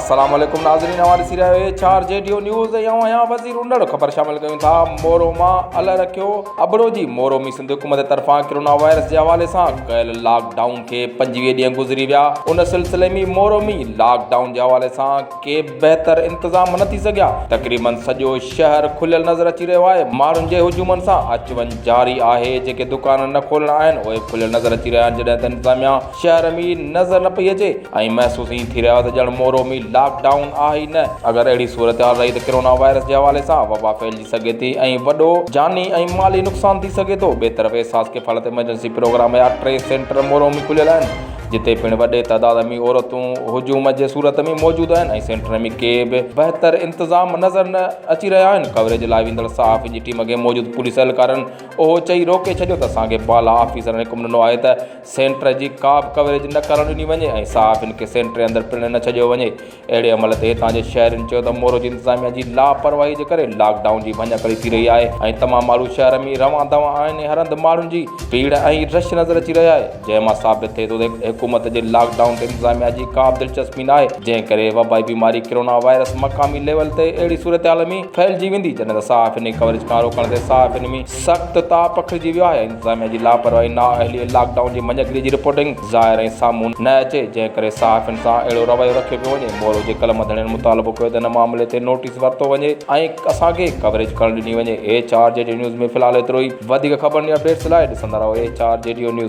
السلام عليڪم ناظرين اوهان ڏسي رهيا آهيو H R G D O news ۽ آئون آهيان وزير انڙ خبر شامل ڪيون ٿا مورو مان الهه رکيو ابڙو جي مورو ۾ سنڌ حڪومت طرفان ڪرونا وائرس جي حوالي سان ڪيل لاڪ ڊائون کي 25 ڏينهن گذري ويا ان سلسلي ۾ مورو ۾ لاڪ ڊائون جي حوالي سان ڪي بهتر انتظام نه ٿي سگهيا تقريبن سڄو شهر کليل نظر اچي رهيو آهي ماڻهن جي هجومن سان اچ وڃ جاري آهي جيڪي دڪان نه کولڻا آهن اهي کليل نظر اچي رهيا آهن جڏهن ته انتظاميا شهر ۾ نظر نه پئي اچي ۽ محسوس ائين ٿي رهيو آهي ته ڄڻ مورو ۾ لاڪ ڊائون آهي ئي نه. اگر اهڙي صورتحال رهي ته ڪرونا وائرس جي حوالي سان وبا ڦهلجي سگهي ٿي ۽ وڏو جاني ۽ مالي نقصان ٿي سگهي ٿو. ٻئي طرف احساس ڪفالت ايمرجنسي پروگرام جا ٽي سينٽر مورو ۾ کليل آهن جتي پڻ وڏي تعداد ۾ عورتون هجوم جي صورت ۾ موجود آهن ۽ سينٽرن ۾ ڪي به بهتر انتظام نظر نه اچي رهيا آهن. ڪوريج لاء ويندڙ صحافين جي ٽيم کي موجود پوليس اهلڪارن اهو چئي روڪي ڇڏيو ته اسان کي بالا آفيسرن حڪم ڏنو آهي ته سينٽر جي ڪا به ڪوريج نه ڪرڻ ڏني وڃي ۽ صحافين کي سينٽر اندر پڻ نه ڇڏيو وڃي. اهڙي عمل تي هتان جي شهرين چيو ته مورو جي انتظاميا جي لاپرواهي جي ڪري لاڪ ڊائون جي ڀڃڪڙي ٿي رهي آهي ۽ تمام ماڻهو شهر ۾ روان دوان آهن ۽ هر هنڌ ماڻهن جي ڀيڙ ۽ رش نظر اچي رهي آهي جنهن مان ثابت ٿئي ٿو ته حڪومت جي لاڪ ڊائون تي انتظاميا جي ڪا به دلچسپي ناهي جنهن ڪري وبائي بيماري ڪرونا وائرس مقامي ليول تي اهڙي صورتحال ۾ ڦهلجي ويندي جڏهن ته صحافين کي ڪوريج کان روڪڻ تي صحافين ۾ سخت تاء پکڙجي ويو آهي، انتظاميا جي لاپرواهي، نااهلي ۽ لاڪ ڊائون جي مڃڪڙي جي رپورٽنگ ظاهر ۽ سامهون نه اچي، جنهن ڪري صحافين سان اهڙو رويو رکيو پيو وڃي، مورو جي قلم ڌڻين مطالبو ڪيو ته ان معاملي تي نوٽيس ورتو وڃي ۽ اسان کي ڪوريج ڪرڻ ڏني وڃي، H R G D news ۾ في الحال ايترو ئي، وڌيڪ خبرن ۽ اپڊيٽس لاء ڏسندا رهو H R G D news.